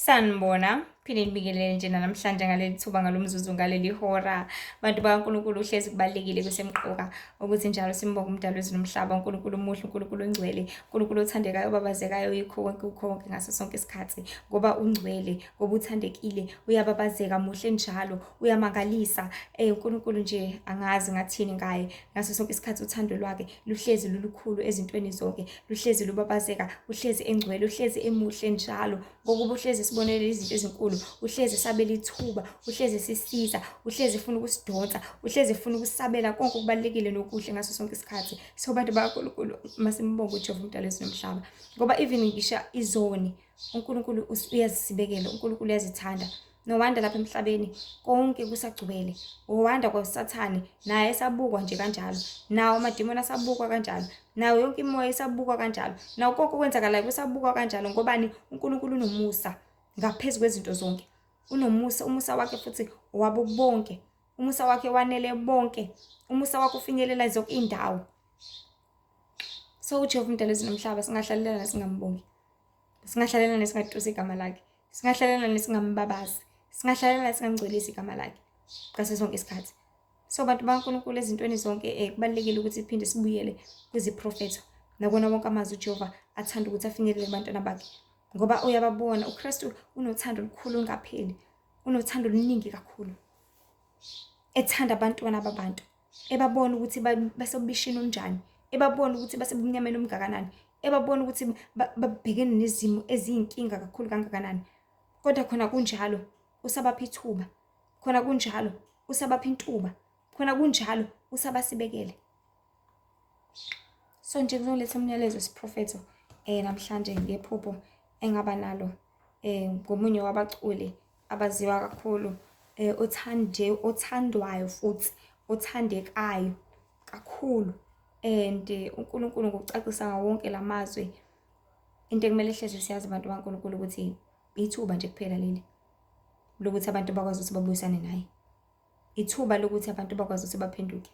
Sanibona, phinde nibingelele nje namhlanje ngaleli thuba, ngalomzuzu, ngaleli hora. Bantu bakaNkulunkulu, uhlezi kubalulekile, kusemqoka ukuthi njalo simbonge uMdali wezulu nomhlaba, uNkulunkulu omuhle, uNkulunkulu ongcwele, uNkulunkulu othandekayo, obabazekayo, yikho konke, kukho konke ngaso sonke isikhathi. Ngoba ungcwele, ngoba uthandekile, uyababazeka, muhle njalo, uyamangalisa. UNkulunkulu nje angazi ngathini ngaye. Ngaso sonke isikhathi uthando lwakhe luhlezi lulukhulu ezintweni zonke, luhlezi lubabazeka, uhlezi engcwele, uhlezi emuhle njalo. Ngokuba uhlezi sibonele izinto ezinkulu, uhlezi sabela ithuba, uhlezi sisiza, uhlezi efuna ukusidonsa, uhlezi efuna ukusabela konke okubalulekile nokuhle ngaso sonke isikhathi. So bantu bakaNkulunkulu, masimbonge uJehova uMdali wezulu nomhlaba, ngoba even ngisho izoni uNkulunkulu uyazisibekela, uNkulunkulu uyazithanda. No wonder lapha emhlabeni konke kusagcwele. Wonder kwaSathane naye esabukwa nje kanjalo, nawo amadimoni asabukwa kanjalo, nawo yonke imoya isabukwa kanjalo, nawo konke okwenzakalayo kusabukwa kanjalo. Ngobani? UNkulunkulu unomusa ngaphezu kwezinto zonke, unomusa. Umusa wakhe futhi owabo bonke, umusa wakhe wanele bonke, umusa wakhe ufinyelela zonke iy'ndawo. So uJehova uMdali wezulu nomhlaba, singahlalelana singambongi, singahlalelana singatusi igama lakhe, singahlalelana singambabazi, singahlalelana singamngcwelisi igama lakhe ngaso sonke isikhathi. So bantu bakaNkulunkulu, ezintweni zonke kubalulekile ukuthi siphinde sibuyele kwiziprofetho nakona wonke amazwi uJehova athanda ukuthi afinyelele kubantwana bakhe, ngoba uyababona. UKristu unothando olukhulu olungapheli, unothando oluningi kakhulu, ethanda abantwana babantu, ebabona ukuthi basobishini olunjani, ebabona ukuthi basebumnyameni omngakanani, ebabona ukuthi babhekene nezimo eziyinkinga kakhulu kangakanani. Kodwa khona kunjalo usabapha ithuba, khona kunjalo usabapha intuba, khona kunjalo usabasibekele. So nje ngizoletha umyalezo wesiprofetho namhlanje ngephupho engaba nalo ngomunye wabaculi abaziwa kakhulu, othande othandwayo futhi othandekayo kakhulu. And uNkulunkulu ngokucacisa ngawo wonke lamazwi, into ekumele hlezi siyazi, abantu bakaNkulunkulu, ukuthi ithuba nje kuphela leli lokuthi abantu bakwazi ukuthi babuyisane naye, ithuba lokuthi abantu bakwazi ukuthi baphenduke,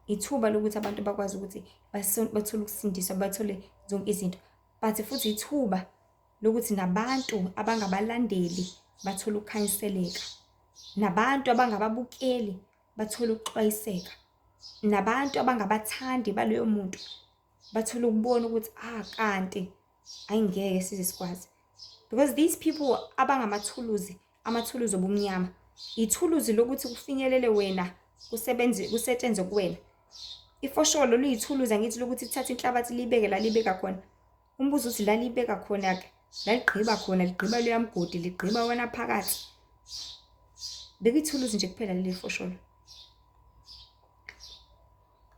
ithuba lokuthi abantu bakwazi ukuthi bathole ukusindiswa, bathole zonke izinto, but futhi ithuba lokuthi nabantu abangabalandeli bathole ukukhanyiseleka, nabantu abangababukeli bathole ukuxwayiseka, nabantu abangabathandi baloyo muntu bathole ukubona ukuthi ah, kanti ayingeke size sikwazi. Because these people abangamathuluzi, amathuluzi obumnyama, ithuluzi lokuthi kufinyelele wena, kusebenze, kusetshenzwe kuwena. Ifosholo liyithuluzi, angithi, lokuthi lithathe inhlabathi liyibeke la libeka khona. Umbuzo uthi la liyibeka khona-ke, la ligqiba khona, ligqiba loya mgodi, ligqiba wena phakathi. Bekuyithuluzi nje kuphela leli fosholo,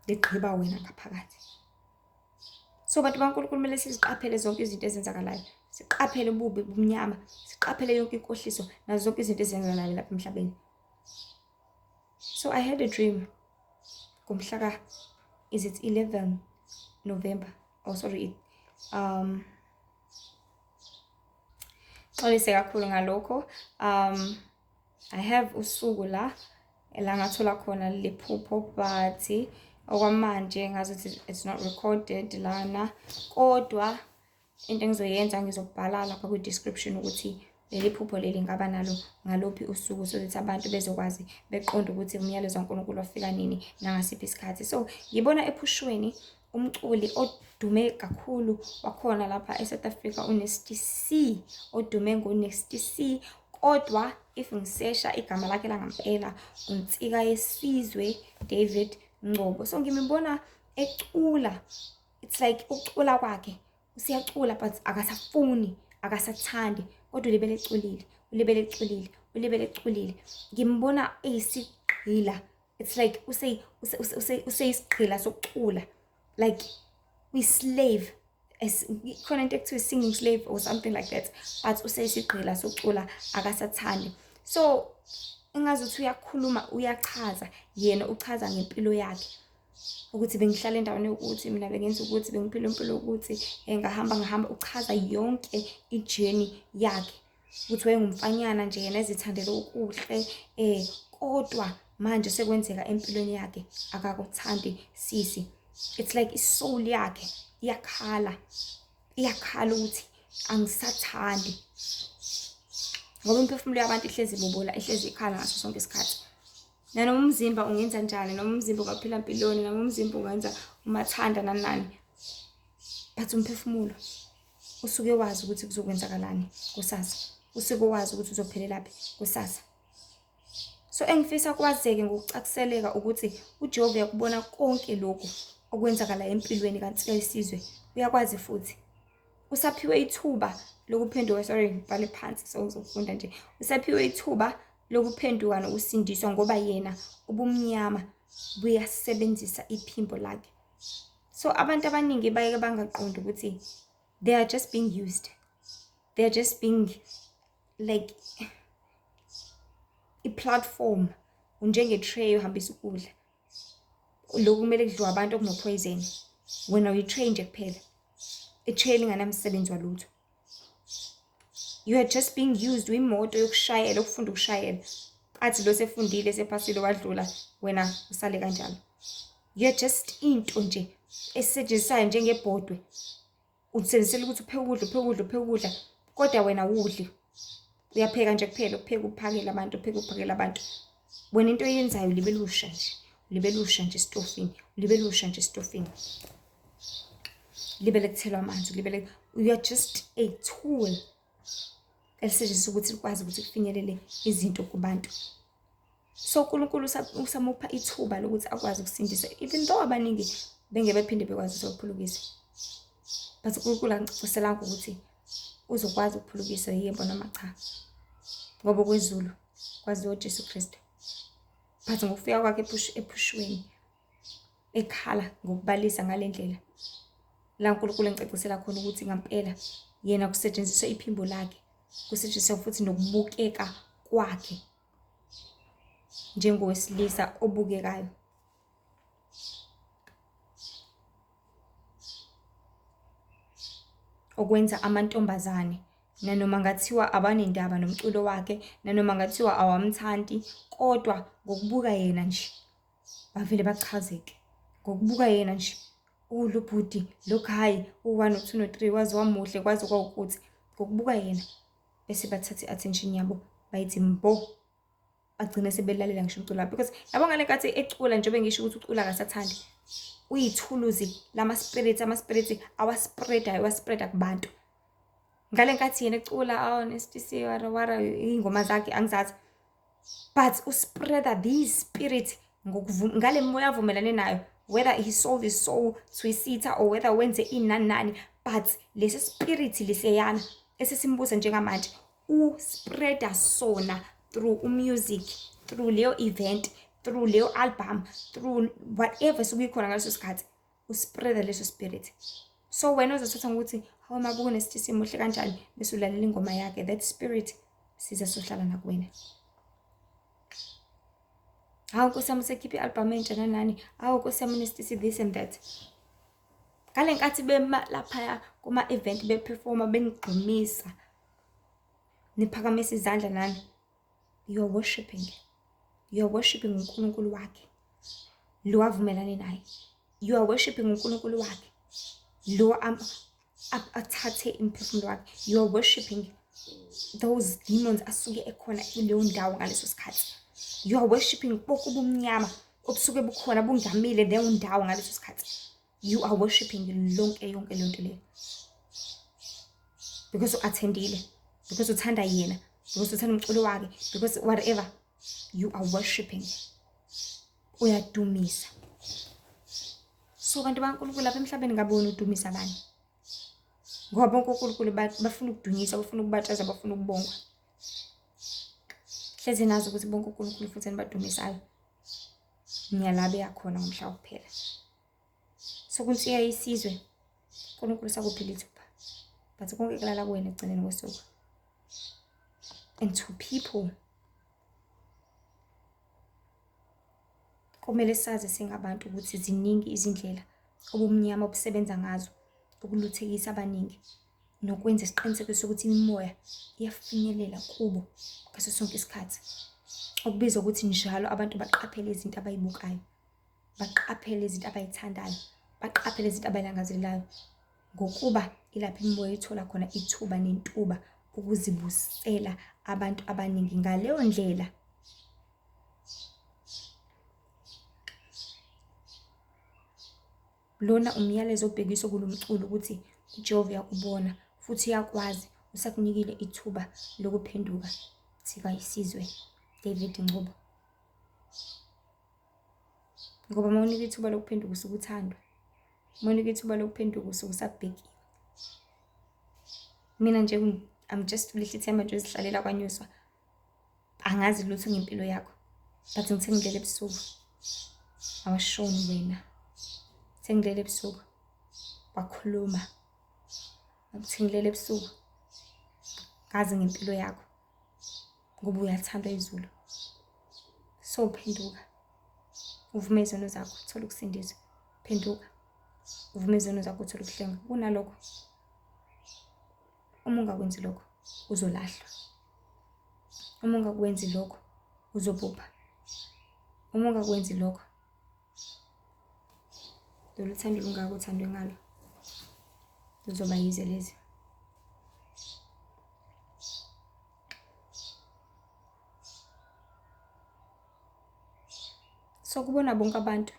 ligqiba wena ngaphakathi. So bantu baNkulunkulu, kumele siziqaphele zonke izinto ezenzakalayo, siqaphele ububi bumnyama, siqaphele yonke inkohliso nazo zonke izinto ezenzakalayo lapha emhlabeni. So I had a dream ngomhla ka, is it 11 November? Oh sorry, xolise kakhulu ngalokho. I have usuku la la ngathola khona leli phupho, but okwamanje ngazuthi it's not recorded lana. Kodwa into engizoyenza, ngizobhala lapha kwi-description ukuthi leli phupho leli ngaba nalo ngaluphi usuku, so that abantu bezokwazi beqonde ukuthi umyalezo kaNkulunkulu wafika nini nangasiphi isikhathi. So ngibona ephushweni umculi odume kakhulu wakhona lapha e-South Africa, uNasty C, odume ngo-Nasty C, kodwa if ngisesha igama lakhe langampela uNsika Yesizwe David Ngcobo. So ngimbona ecula, it's like ukucula kwakhe usiyacula but akasafuni, akasathandi, kodwa ulibele eculile, ulibele eculile, ulibele eculile. Ngimbona eyisigqila, it's like useyisigqila sokucula, like uyi-slave. Khona into ekuthiwa singing slave or something like that, but useyisigqila sokucula, akasathandi. So engazuthi uyakhuluma, uyachaza, yena uchaza ngempilo yakhe ukuthi bengihlala endaweni yokuthi mina bengenza ukuthi bengiphila impilo yokuthi ngahamba ngahamba. Uchaza yonke i-journey yakhe ukuthi wayengumfanyana nje yena ezithandela okuhle, kodwa manje sekwenzeka empilweni yakhe akakuthandi sisi. It's like i-soul yakhe iyakhala, iyakhala ukuthi angisathandi. Ngoba imiphefumulo yabantu ihlezi ibobola, ihlezi ikhala ngaso sonke isikhathi. Nanoma umzimba ungenza njani, noma umzimba ungaphila mpiloni, noma umzimba ungenza umathanda nani nani, but umphefumulo usuke wazi ukuthi kuzokwenzakalani kusasa, usuke wazi ukuthi uzophelelaphi kusasa. So engifisa kwazeke ngokucaciseleka ukuthi uJehova uyakubona konke lokhu okwenzakala empilweni kaNsika Isizwe, uyakwazi futhi usaphiwe ithuba lokuphenduka. Sorry, ngibhale phansi so ngizofunda nje. Usaphiwe ithuba lokuphenduka nokusindiswa ngoba yena ubumnyama buyasebenzisa iphimbo lakhe. So abantu abaningi bayeke bangaqondi ukuthi they are just being used, they are just being like i-platform, unjenge-tray ohambisa ukudla lokhu kumele kudliwe abantu okuno-poison, wena uyi-tray nje kuphela, i-tray elinganamsebenzi walutho. You are just being used, uyimoto yokushayela, ukufunda ukushayela, athi lo sefundile sephasile wadlula, wena usale kanjalo. You are just into nje esetshenziswayo njengebhodwe, usebenzisela ukuthi upheke ukudla, upheke ukudla, upheke ukudla, kodwa wena awudli, uyapheka nje kuphela, upheka uphakele abantu, upheka uphakele abantu. Wena into oyenzayo ulibe lusha nje, ulibe lusha nje esitofini, ulibe lusha nje esitofini, libele kuthelwa amanzi, libele. You are just a tool elisetshenziswa ukuthi likwazi ukuthi kufinyelele izinto kubantu. So uNkulunkulu usamupha ithuba lokuthi akwazi ukusindisa, even though abaningi bengeke bephinde bekwazi ukuthi baphulukiswe, but uNkulunkulu angicaciselanga ukuthi uzokwazi ukuphulukiswa yebo noma cha, ngoba kwezulu kwaziwa uJesu Kristu. But ngokufika kwakhe ephushweni ekhala ngokubalisa ngale ndlela la uNkulunkulu engicacisela khona ukuthi ngampela yena kusetshenziswa iphimbo lakhe, kusetshenziswa futhi nokubukeka kwakhe njengowesilisa obukekayo. Okwenza amantombazane nanoma ngathiwa abanendaba nomculo wakhe, nanoma ngathiwa awamthandi, kodwa ngokubuka yena nje bavele bachazeke. Ngokubuka yena nje, lo bhuti lokhu hhayi u-one no-two no-three waze wamuhle kwaze kwawukuthi, ngokubuka yena bese bathatha i-attention yabo bayithi mbo, bagcine sebelalela ngisho umculo wakhe. Because yabo ngale nkathi ecula, njengoba ngisho ukuthi ucula akasathandi, uyithuluzi lama-spirits, ama-spirits awaspreadayo, awaspreada kubantu. Ngale nkathi yena ecula awu nesitisi wara wara iy'ngoma zakhe angizazi, but uspreada these spirit ngale moya avumelane nayo, whether he sold his soul to isitha or whether wenze ini nani nani, but lesi spirit lesiyana esesimbuza njengamanje uspreada sona through umusic, through leyo event, through leyo album, through whatever sukuyikhona ngaleso sikhathi, uspreada leso spirit. So wena uzothatha ngokuthi hawu mabuku nesitisi muhle kanjani, bese ulalela ingoma yakhe, that spirit siza sohlala nakuwena. Hawu Nkosi yami usekhiphe i-album entsha nanani, hawu Nkosi yami unesitisi this and that. Ngale nkathi bema laphaya kuma-event beperforma benigxumisa, niphakamisa izandla nani, you are worshiping. You are worshiping uNkulunkulu wakhe lo avumelane naye. You are worshiping uNkulunkulu wakhe lo athathe imiphefumulo wakhe. You are worshiping those demons asuke ekhona kuleyo ndawo ngaleso sikhathi. You are worshiping bonke ubumnyama obusuke bukhona bungamile leyo ndawo ngaleso sikhathi. You are worshiping lonke yonke leyo nto leyo because u-attendile, because uthanda yena, because uthanda umculo wakhe, because whatever, you are worshiping, uyadumisa. So bantu baNkulunkulu lapha emhlabeni ngabe wena udumisa bani? Ngoba bonke oNkulunkulu bafuna ukudunyiswa, bafuna ukubatshazwa, bafuna ukubongwa. Hlezi nazi ukuthi bonke oNkulunkulu futhi enibadumisayo niyala beyakhona ngomhla wokuphela. So kuNsika Isizwe, uNkulunkulu usakuphile ithuba, but konke kulala kuwena ekugcineni kosuku. And to people, kumele sazi singabantu ukuthi ziningi izindlela obumnyama obusebenza ngazo ukuluthekisa abaningi nokwenza isiqiniseko sokuthi imimoya iyafinyelela kubo ngaso sonke isikhathi. Okubizwa ukuthi njalo abantu baqaphele izinto abayibukayo, baqaphele izinto abayithandayo, baqaphele izinto abayilangazelelayo, ngokuba ilapho imimoya ithola khona ithuba nentuba ukuzibusela abantu abaningi ngaleyo ndlela. Lona umyalezo obhekiswe kulo mculo ukuthi uJehova uyakubona futhi uyakwazi, usakunikile ithuba lokuphenduka. Sikayisizwe David Ngcobo. Ngoba uma unika ithuba lokuphenduka usuke uthandwa. Uma unika ithuba lokuphenduka usuke usabhekiwe. Mina nje I'm just uLihle Themba nje uzihlalela kwaNyuswa. Angazi lutho ngempilo yakho. But ngithe ngilele ebusuku. Awashoni wena. Ngithe ngilele ebusuku. Wakhuluma. Ngithe ngilele ebusuku. Ngazi ngempilo yakho. Ngoba uyathandwa izulu. So phenduka. Uvume izono zakho, uthole ukusindiswa. Phenduka. Uvume izono zakho, uthole ukuhlenga. Kunalokho uma ungakwenzi lokho uzolahlwa. Uma ungakwenzi lokho uzobhubha. Uma ungakwenzi lokho lolu thando lungaka othandwe ngalo luzoba yize lezi. So kubona bonke abantu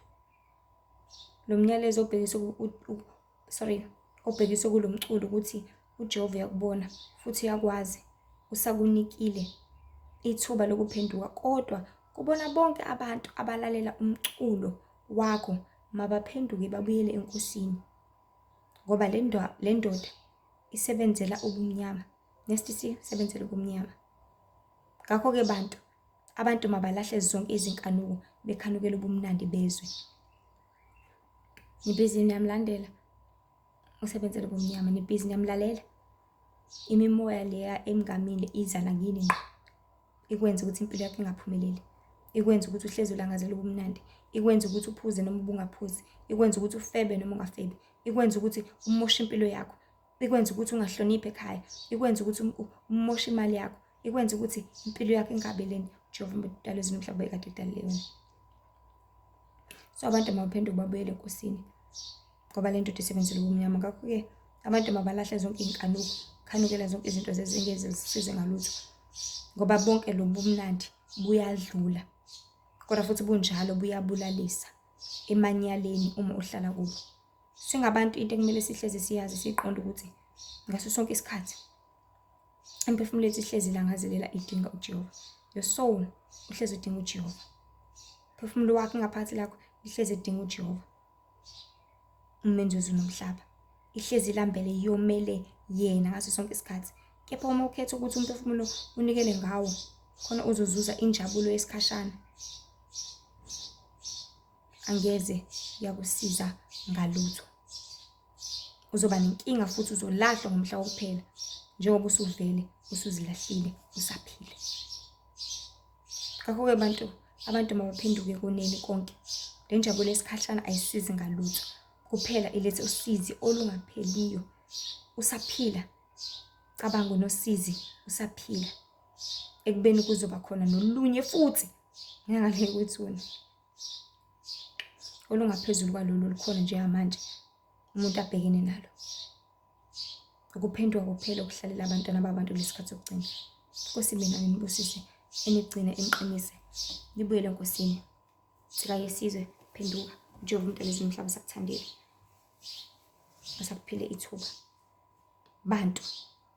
lo myalezo obhekiswe sorry obhekiswe kulo mculo ukuthi uJehova uyakubona futhi uyakwazi usakunikile ithuba lokuphenduka kodwa kubona bonke abantu abalalela umculo wakho mabaphenduke babuyele eNkosini ngoba le ndoda isebenzela ubumnyama. Nasty C sebenzela ubumnyama. Ngakho-ke bantu, abantu mabalahle zonke izinkanuko bekhanukela ubumnandi bezwe. Nibhizi niyamlandela usebenzela ubumnyama, nibhizi niyamlalela. Imimoya leya emngamile iza nakini ngqo ikwenze ukuthi impilo yakho ingaphumeleli, ikwenze ukuthi uhlezi ulangazela ubumnandi, ikwenze ukuthi uphuze noma ubungaphuzi, ikwenze ukuthi ufebe noma ungafebi, ikwenze ukuthi umoshe impilo yakho, ikwenze ukuthi ungahloniphi ekhaya, ikwenze ukuthi umoshe imali yakho, ikwenze ukuthi impilo yakho ingabi lena uJehova uMdali wezulu nomhlaba ekade edalile yona. So abantu mabaphenduke babuyele eNkosini ngoba le nto isebenzela ubumnyama. Ngakho-ke abantu mabalahle zonke iy'nkanuko, khanukela zonke izinto zezingeze zisize ngalutho ngoba bonke lobu bumnandi buyadlula kodwa futhi bunjalo buyabulalisa emanyaleni uma uhlala kubo. Singabantu into ekumele sihlezi siyazi siyiqonde ukuthi ngaso sonke isikhathi imiphefumulo yethu ihlezi ilangazelela idinga uJehova. Your soul uhlezi udinga uJehova. Umphefumulo wakho ingaphakathi lakho lihlezi idinga uJehova. Umenzi wezulu nomhlaba. Ihlezi ilambele yomele yena ngaso sonke isikhathi. Kepha uma ukhetha ukuthi umphefumulo unikele ngawo khona uzozuza injabulo yesikhashana. Angeze yakusiza ngalutho. Uzoba nenkinga futhi uzolahlwa ngomhla wokuphela njengoba usuvele usuzilahlile usaphila. Ngakho-ke bantu, abantu mabaphenduke koneni konke. Le njabulo yesikhashana ayisizi ngalutho. Kuphela ilethe usizi olungapheliyo. Usaphila, cabanga unosizi usaphila. Ekubeni kuzoba khona nolunye futhi ngangale kwethuna olungaphezulu kwalolu olukhona njengamanje umuntu abhekene nalo. Ukuphenduka kuphela okuhlalela abantwana babantu lesikhathi sokugcina. Nkosi mina nginibusise, enigcine, eniqinise. Nibuyele eNkosini. Nsika yesizwe, phenduka. Njengoba uMdali wezulu nomhlaba usakuthandile. Usakuphile ithuba. Bantu,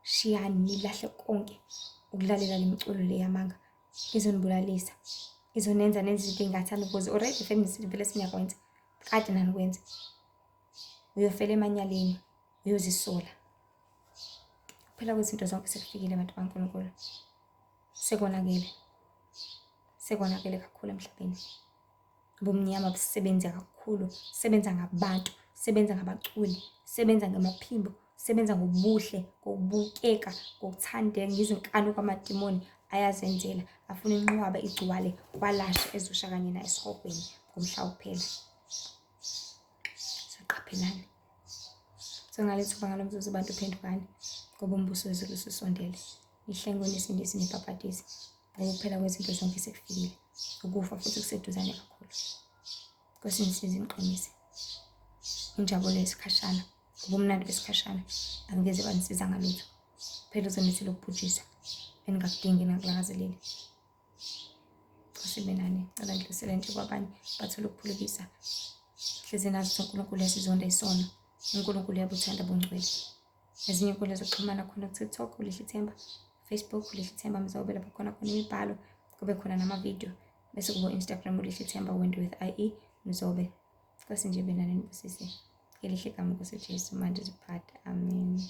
shiyani nilahle konke ukulalela le miculo le yamanga. Izonibulalisa. Izonenza nenze izinto ey'ngathandi because already vele vele seniyakwenza. Kade nanikwenza. Uyofela emanyaleni, uyozisola. Kuphela kwezinto zonke sekufikile bantu baNkulunkulu. Sekonakele. Sekonakele kakhulu emhlabeni. Ubumnyama busebenza kakhulu, sebenza ngabantu, sebenza ngabaculi, sebenza ngamaphimbo, sebenza ngobuhle, ngokubukeka, ngokuthandeka, ngezinkani kwamadimoni ayazenzela, afuna inqwaba igcwale kwalasha ezosha kanye naye esihogweni ngomhla wokuphela. So qaphelani. So ngalethuba ngalo mzuzu bantu phendukani ngoba umbuso wezulu ususondele. Nihlengwe nisindise nibhabhadise ngoba ukuphela kwezinto zonke sekufikile. Ukufa futhi kuseduzane kakhulu. Nkosi ngisize ngiqinise. Injabulo yesikhashana, ubumnandi besikhashana angeze banisiza ngalutho. Phela uzonethela ukubhujiswa eningakudingi ningakulangazeleli. Nkosi ibe nani. Cela ngidlulisele nje kwabanye bathole ukuphulukisa. Hlezi nazi ukuthi uNkulunkulu uyasizonda isono. UNkulunkulu uyabuthanda bungcwele. Ezinye inkundla zokuxhumana khona ku-TikTok uLihle Themba, Facebook uLihle Themba Mzobe lapho khona khona imibhalo, kube khona namavidiyo. Bese kubo Instagram uLihle Themba Wendy with IE Mzobe. Nkosi nje ibe nani nibusise. Ngelihle igama Nkosi Jesu manje ziphatha. Amen.